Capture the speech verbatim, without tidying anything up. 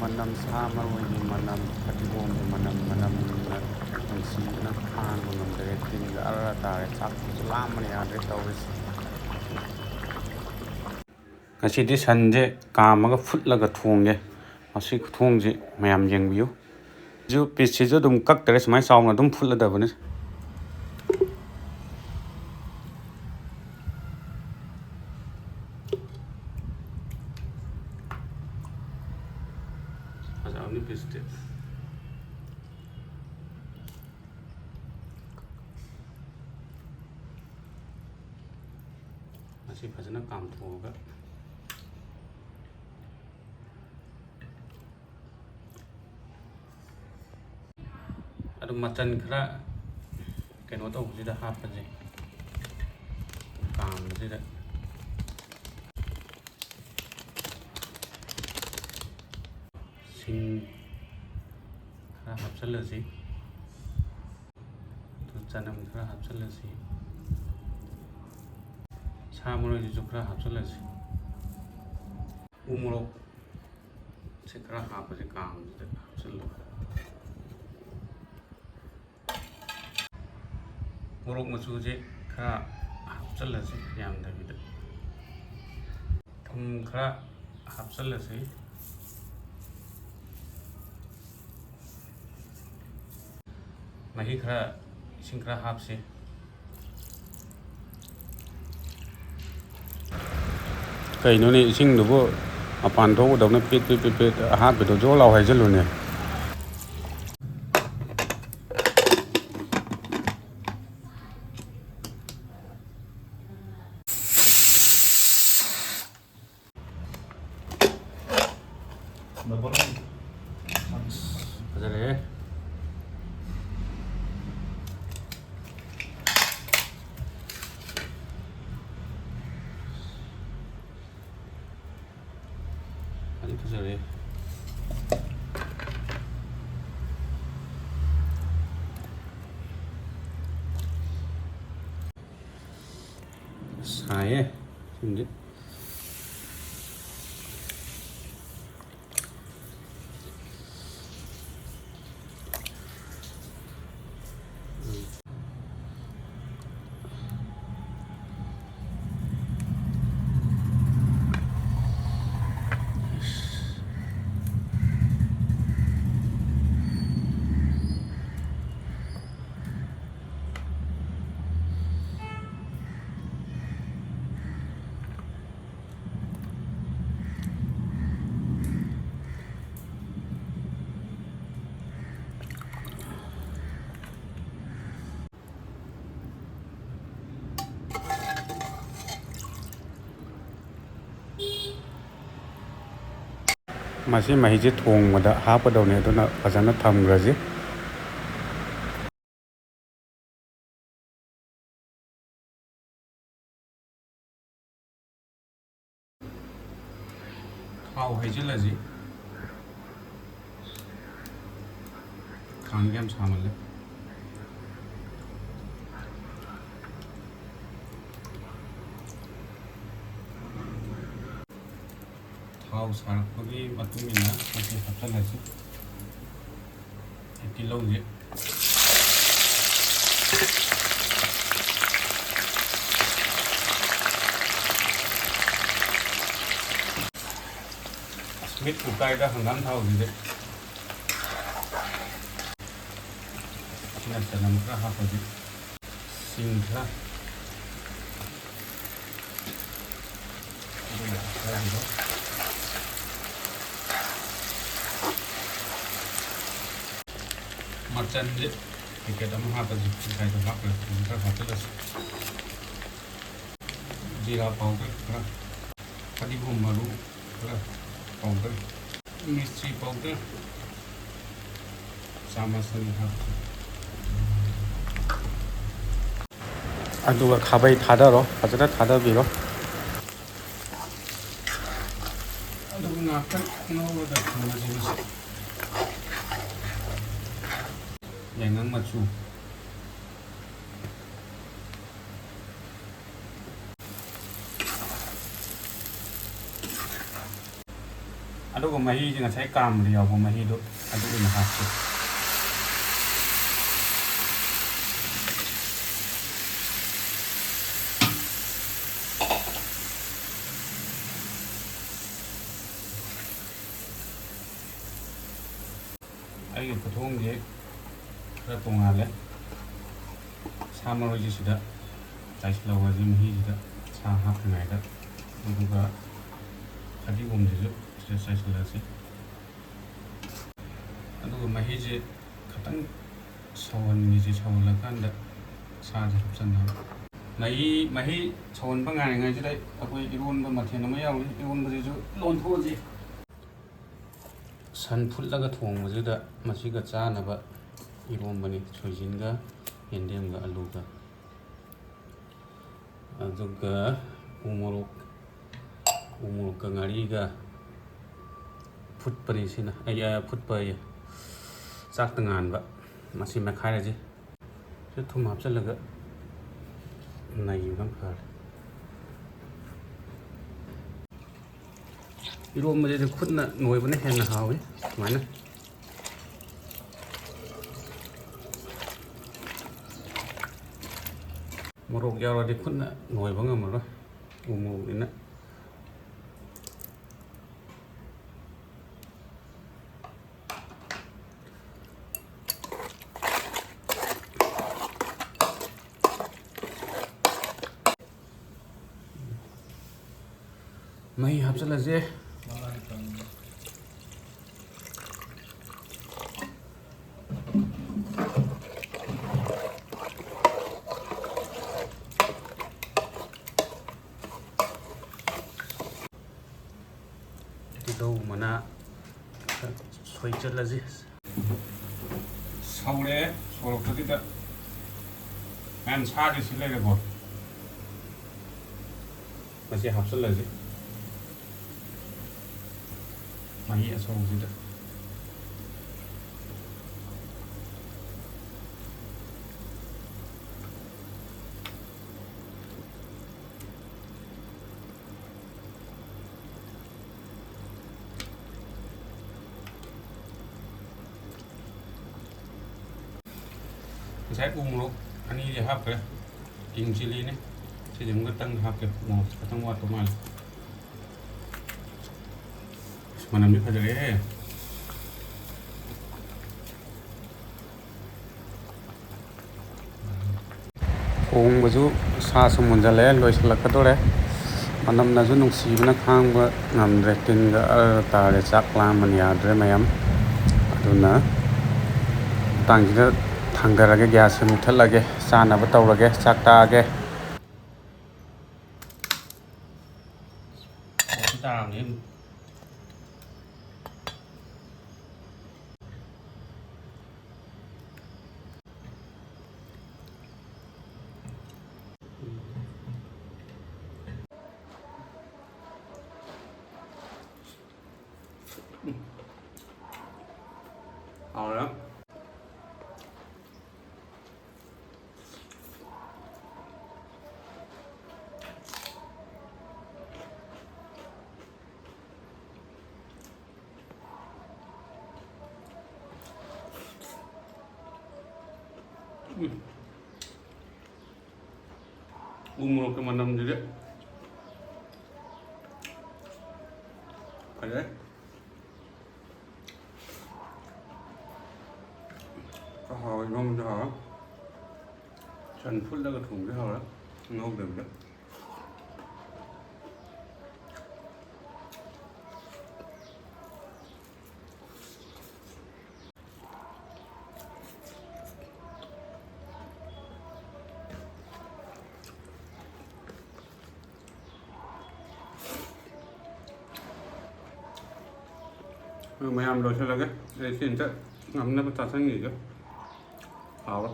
ꯃꯅꯝ, ꯁꯥ ꯃꯔꯣꯏꯒꯤ ꯃꯅꯝ, ꯐꯗꯤꯒꯣꯝꯒꯤ ꯃꯅꯝ, ꯃꯅꯝꯅ ꯅꯨꯡꯁꯤꯕꯅ ꯈꯥꯡꯕ ꯉꯝꯗ꯭ꯔꯦ꯫ ꯇꯤꯟꯒ ꯑꯔ ꯇꯥꯔꯦ꯫ ꯆꯥꯛꯁꯨ ꯂꯥꯝꯕꯅ ꯌꯥꯗ꯭ꯔꯦ ꯇꯧꯔꯤꯁꯦ꯫ ꯉꯁꯤꯗꯤ ꯁꯟꯁꯦ ꯀꯥꯝꯃꯒ ꯐꯨꯠꯂꯒ ꯊꯣꯡꯒꯦ꯫ ꯃꯁꯤ ꯈꯨꯊꯣꯡꯁꯤ ꯃꯌꯥꯝ ꯌꯦꯡꯕꯤꯌꯨ꯫ ꯁꯤꯁꯨ ꯄꯤꯁꯁꯤꯁꯨ ꯑꯗꯨꯝ ꯀꯛꯇꯔꯦ, ꯁꯨꯃꯥꯏꯅ ꯆꯥꯎꯅ ꯑꯗꯨꯝ ꯐꯨꯠꯂꯗꯕꯅꯤ꯫ ꯐꯖꯕꯅꯤ ꯄꯤꯁꯇꯤ꯫ ꯃꯁꯤ ꯐꯖꯅ ꯀꯥꯝꯊꯣꯛꯑꯒ ꯑꯗꯨ ꯃꯆꯜ ꯈꯔ ꯀꯩꯅꯣ ꯇꯧꯕꯁꯤꯗ ꯍꯥꯞꯄꯁꯦ, ꯀꯥꯝꯕꯁꯤꯗ꯫ ꯁꯤꯡ ꯈꯔ ꯍꯥꯞꯆꯜꯂꯁꯤ꯫ ꯑꯗꯨ ꯆꯅꯝ ꯈꯔ ꯍꯥꯞꯆꯜꯂꯁꯤ꯫ ꯁꯥ ꯃꯔꯣꯏꯁꯤꯁꯨ ꯈꯔ ꯍꯥꯞꯆꯜꯂꯁꯤ꯫ ꯎ ꯃꯣꯔꯣꯛꯁꯦ ꯈꯔ ꯍꯥꯞꯄꯁꯦ, ꯀꯥꯝꯕꯁꯤꯗ ꯍꯥꯞꯆꯜꯂꯒ꯫ ꯃꯣꯔꯣꯛ ꯃꯆꯨꯁꯦ ꯈꯔ ꯍꯥꯞꯆꯜꯂꯁꯤ, ꯌꯥꯝꯗꯕꯤꯗ꯫ ꯊꯨꯝ ꯈꯔ ꯍꯥꯞꯆꯜꯂꯁꯤ꯫ ꯃꯍꯤ ꯈꯔ, ꯏꯁꯤꯡ ꯈꯔ ꯍꯥꯞꯁꯤ꯫ ꯀꯩꯅꯣꯅꯦ, ꯏꯁꯤꯡꯗꯨꯕꯨ ꯃꯄꯥꯟ ꯊꯣꯛꯀꯗꯧꯅ ꯄꯤꯠ ꯄꯤꯠ ꯄꯤꯠ ꯄꯤꯠ ꯍꯥꯞꯄꯤꯗꯣ? ꯖꯣ ꯂꯥꯎ ꯍꯩꯖꯤꯜꯂꯨꯅꯦ꯫ ꯐꯖꯔꯦꯍꯦ꯫ ꯐꯗꯤ ꯐꯖꯔꯦ꯫ ꯁꯥꯏꯌꯦ ꯁꯤꯃꯗꯤ꯫ ꯃꯁꯤ ꯃꯍꯤꯁꯦ ꯊꯣꯡꯕꯗ ꯍꯥꯞꯀꯗꯧꯅꯦ, ꯑꯗꯨꯅ ꯐꯖꯅ ꯊꯝꯈ꯭ꯔꯁꯤ꯫ ꯊꯥꯎ ꯍꯩꯖꯤꯜꯂꯁꯤ꯫ ꯈꯥꯡꯁꯦ ꯌꯥꯝ ꯁꯥꯃꯜꯂꯦ꯫ ꯊꯥꯎ ꯁꯥꯔꯛꯄꯒꯤ ꯃꯇꯨꯡ ꯏꯟꯅ ꯃꯁꯤ ꯍꯥꯞꯆꯤꯜꯂꯁꯤ꯫ ꯇꯤꯜꯍꯧꯁꯦ꯫ ꯑꯁ, ꯃꯤꯠꯄꯨ ꯀꯥꯏꯗ ꯍꯪꯒꯥꯝ ꯊꯥꯎꯁꯤꯗꯤ꯫ ꯁꯤꯅ ꯆꯅꯝ ꯈꯔ ꯍꯥꯞꯄꯁꯤ꯫ ꯁꯤꯡ ꯈꯔ꯫ ꯑꯗꯨꯒ ꯈꯔꯗꯣ꯫ ꯃꯆꯜꯁꯦ packet ꯑꯃ ꯍꯥꯞꯄꯁꯤ꯫ ꯉꯁꯥꯏꯗꯣ ꯍꯥꯞꯈ꯭ꯔꯦ꯫ ꯑꯗꯨꯝ ꯈꯔ ꯍꯥꯞꯆꯤꯜꯂꯁꯤ꯫ ꯖꯤꯔꯥ powder ꯈꯔ, ꯐꯗꯤꯒꯣꯝ ꯃꯔꯨ ꯈꯔ powder, ꯃꯤꯔꯆꯤ powder ꯆꯥꯃꯁ ꯑꯅꯤ ꯍꯥꯞꯁꯤ꯫ ꯑꯗꯨꯒ ꯈꯥꯕꯩ ꯊꯥꯗꯔꯣ, ꯐꯖꯅ ꯊꯥꯗꯕꯤꯔꯣ꯫ ꯑꯗꯨꯒ ꯉꯥꯛꯇꯪ ꯉꯧꯔꯒ ꯊꯝꯃꯁꯤ ꯃꯁꯤ꯫ ꯌꯥꯏꯉꯪ ꯃꯆꯨ꯫ ꯑꯗꯨꯒ ꯃꯍꯤꯁꯦ ꯉꯁꯥꯏ ꯀꯥꯝꯕꯗ ꯌꯥꯎꯕ ꯃꯍꯤꯗꯣ ꯑꯗꯨ ꯑꯣꯏꯅ ꯍꯥꯞꯁꯤ꯫ ꯑꯩꯒꯤ ꯈꯨꯊꯣꯡꯁꯦ ꯈꯔ ꯇꯣꯉꯥꯜꯂꯦ꯫ ꯁꯥ ꯃꯔꯣꯏꯁꯦ ꯁꯤꯗ ꯆꯥꯏꯁꯤꯜꯍꯧꯔꯁꯤ, ꯃꯍꯤꯁꯤꯗ ꯁꯥ ꯍꯥꯞꯇ꯭ꯔꯤꯉꯩꯗ꯫ ꯑꯗꯨꯒ ꯐꯗꯤꯒꯣꯝꯁꯤꯁꯨ ꯁꯤꯗ ꯆꯥꯏꯁꯤꯜꯂꯁꯤ꯫ ꯑꯗꯨꯒ ꯃꯍꯤꯁꯦ ꯈꯤꯇꯪ ꯁꯧꯍꯟꯈꯤꯁꯤ, ꯁꯧꯍꯜꯂꯀꯥꯟꯗ ꯁꯥꯁꯦ ꯍꯥꯞꯆꯤꯟꯅꯕ꯫ ꯃꯍꯤ, ꯃꯍꯤ ꯁꯧꯍꯟꯕ ꯉꯥꯏꯔꯤꯉꯩꯁꯤꯗ ꯑꯩꯈꯣꯏ ꯏꯔꯣꯟꯕ ꯃꯊꯦꯜ ꯑꯃ ꯌꯥꯎꯔꯤ, ꯏꯔꯣꯟꯕꯁꯤꯁꯨ ꯂꯣꯟꯊꯣꯛꯑꯁꯤ꯫ ꯁꯟ ꯐꯨꯠꯂꯒ ꯊꯣꯡꯕꯁꯤꯗ ꯃꯁꯤꯒ ꯆꯥꯅꯕ ꯏꯔꯣꯝꯕꯅꯤ, ꯁꯣꯏꯖꯤꯟꯒ ꯌꯦꯟꯗꯦꯝꯒ ꯑꯂꯨꯒ꯫ ꯑꯗꯨꯒ ꯎ ꯃꯣꯔꯣꯛ, ꯎ ꯃꯣꯔꯣꯛꯀ ꯉꯥꯔꯤꯒ ꯐꯨꯠꯄꯅꯤ ꯁꯤꯅ꯫ ꯑꯩ, ꯑ, ꯐꯨꯠꯄ ꯑꯌꯦ, ꯆꯥꯛꯇ ꯉꯥꯟꯕ꯫ ꯃꯁꯤ ꯃꯦꯠꯈꯥꯏꯔꯁꯤ꯫ ꯁꯤ ꯊꯨꯝ ꯍꯥꯞꯆꯤꯜꯂꯒ ꯅꯩꯕꯅ ꯐꯔꯦ꯫ ꯏꯔꯣꯝꯕꯁꯤꯗꯤ ꯈꯨꯠꯅ ꯅꯣꯏꯕꯅ ꯍꯦꯟꯅ ꯍꯥꯎꯏ꯫ ꯁꯨꯃꯥꯏꯅ ꯃꯣꯔꯣꯛ ꯌꯥꯎꯔꯗꯤ ꯈꯨꯠꯅ ꯅꯣꯏꯕ ꯉꯝꯃꯔꯣꯏ, ꯎ ꯃꯣꯔꯣꯛꯅꯤꯅ꯫ ꯃꯍꯤ ꯍꯥꯞꯆꯤꯜꯂꯁꯦ꯫ ꯇꯤꯜꯍꯧ ꯃꯅꯥ ꯈꯔ ꯁꯣꯏꯆꯜꯂꯁꯤ꯫ ꯁꯧꯔꯦ, ꯁꯧꯔꯛꯄꯁꯤꯗ ꯃꯌꯥꯝ ꯁꯥꯗꯤ ꯁꯤ ꯂꯩꯔꯦꯀꯣ꯫ ꯃꯁꯤ ꯍꯥꯞꯆꯤꯜꯂꯁꯤ ꯃꯍꯤ ꯑꯁꯧꯕꯁꯤꯗ꯫ ꯉꯁꯥꯏ ꯎ ꯃꯣꯔꯣꯛ ꯑꯅꯤꯗꯤ ꯍꯥꯞꯈ꯭ꯔꯦ, ꯀꯤꯡ ꯆꯤꯂꯤꯅꯦ꯫ ꯁꯤꯗꯤ ꯑꯃꯨꯛꯀꯇꯪ ꯍꯥꯞꯀꯦ, ꯃꯣꯔꯣꯛꯁꯦ ꯈꯤꯇꯪ ꯋꯥꯠꯄ ꯃꯥꯜꯂꯦ꯫ ꯑꯁ, ꯃꯅꯝꯗꯤ ꯐꯖꯔꯦꯍꯦ꯫ ꯊꯣꯡꯕꯁꯨ ꯁꯥꯁꯨ ꯃꯨꯟꯖꯜꯂꯛꯑꯦ, ꯂꯣꯏꯁꯤꯜꯂꯛꯀꯗꯣꯔꯦ꯫ ꯃꯅꯝꯅꯁꯨ ꯅꯨꯡꯁꯤꯕꯅ ꯈꯥꯡꯕ ꯉꯝꯗ꯭ꯔꯦ, ꯇꯤꯟꯒ ꯑꯔ ꯇꯥꯔꯦ꯫ ꯆꯥꯛ ꯂꯥꯝꯕꯅ ꯌꯥꯗ꯭ꯔꯦ ꯃꯌꯥꯝ꯫ ꯑꯗꯨꯅ ꯃꯇꯥꯡꯁꯤꯗ ꯊꯥꯡꯗꯔꯒꯦ, ꯒ꯭ꯌꯥꯁꯁꯦ ꯃꯨꯠꯊꯠꯂꯒꯦ, ꯆꯥꯅꯕ ꯇꯧꯔꯒꯦ, ꯆꯥꯛ ꯇꯥꯛꯑꯒꯦ꯫ ꯇꯥꯕꯅꯦ꯫ ꯍꯥꯎꯔꯦ꯫ ꯎꯝ꯫ ꯎ ꯃꯣꯔꯣꯛꯀꯤ ꯃꯅꯝꯁꯤꯗꯤ ꯐꯖꯩ꯫ ꯍꯥꯎꯋꯦ, ꯏꯔꯣꯝꯕꯁꯨ ꯍꯥꯎꯋꯦ꯫ ꯁꯟ ꯐꯨꯠꯂꯒ ꯊꯣꯡꯕꯁꯨ ꯍꯥꯎꯋꯦ, ꯉꯧꯗꯕꯤꯗ꯫ ꯃꯌꯥꯝ ꯂꯣꯏꯁꯤꯜꯂꯒꯦ꯫ ꯑꯩ ꯁꯤ ꯑꯝꯇ ꯉꯝꯅꯕ ꯆꯥꯁꯤꯟꯈꯤꯒꯦ꯫ ꯍꯥꯎꯔꯦ꯫